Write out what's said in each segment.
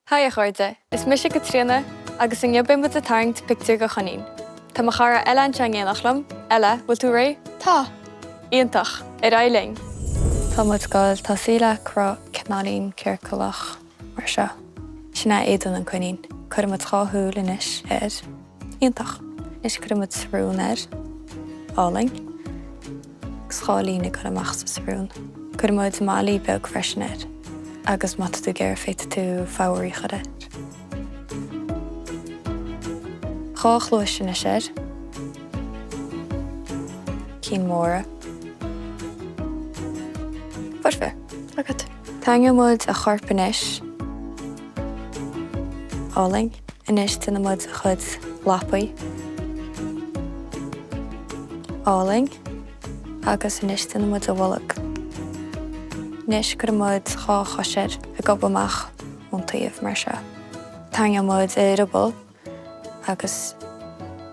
Haigh a chairde, is mise Caitríona agus inniu beidh muid ag tarraingt pictiúr de choinín. Tá mo chara Ella anseo in éineacht liom. Ella, bhfuil tú réidh? Tá! Iontach! Ar aghaidh linn! Tá muid ag dul tosaí le cruth cineáilín ciorclach mar seo. Sin é éadan an coinín. Cuirfidh muid 2 shúil anois air. Iontach! Anois cuirfidh muid srón air. Álainn. Agus 2 líne ag dul amach sa srón. Cuirfidh muid malaí beag freisin air. Agus má tá tú ag iarraidh féadfaidh tú fabhraí a chur air. 2 chluais anois air. Cinn móra. Foirfe. Agat. Tarraingeoidh muid a chorp anois. Álainn. Anois déanfaidh muid a chuid lapaí. Álainn. Agus anois déanfaidh muid a bholg. Anois cuirfidh muid 2 chois air ag gobadh amach ón taobh mar seo. Tarraingeoidh muid a eireaball agus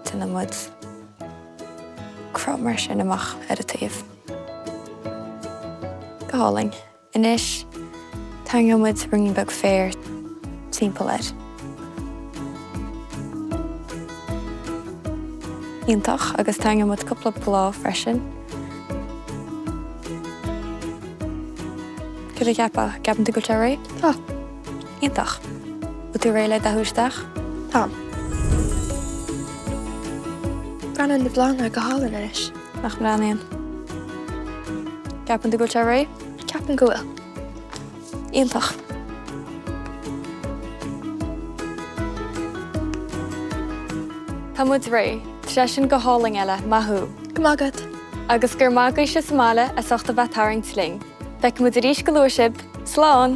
déanfaidh muid cruth mar sin amach ar an taobh. Go hálainn. Anois, tarraingeoidh muid ruainnín beag féir timpeall air. Iontach, agus tarraingeoidh muid cúpla bláth freisin. Cad a cheapfá? Ceapann tú go bhfuil sé réidh? Tá. Iontach. Bhfuil tú réidh le dathú isteach? Tá. Breathnaíonn na bláthanna go hálainn anois. Nach mbreathnaíonn? Ceapann tú go bhfuil sé réidh? Ceapaim go bhfuil. Iontach. Tá muid réidh. Tá sé sin go hálainn, Ella. Maith thú. Go maith agat. Agus go raibh maith agaibhse sa mbaile as ucht a bheith ag tarraingt linn. Feicfidh muid arís go luath sibh. Slán!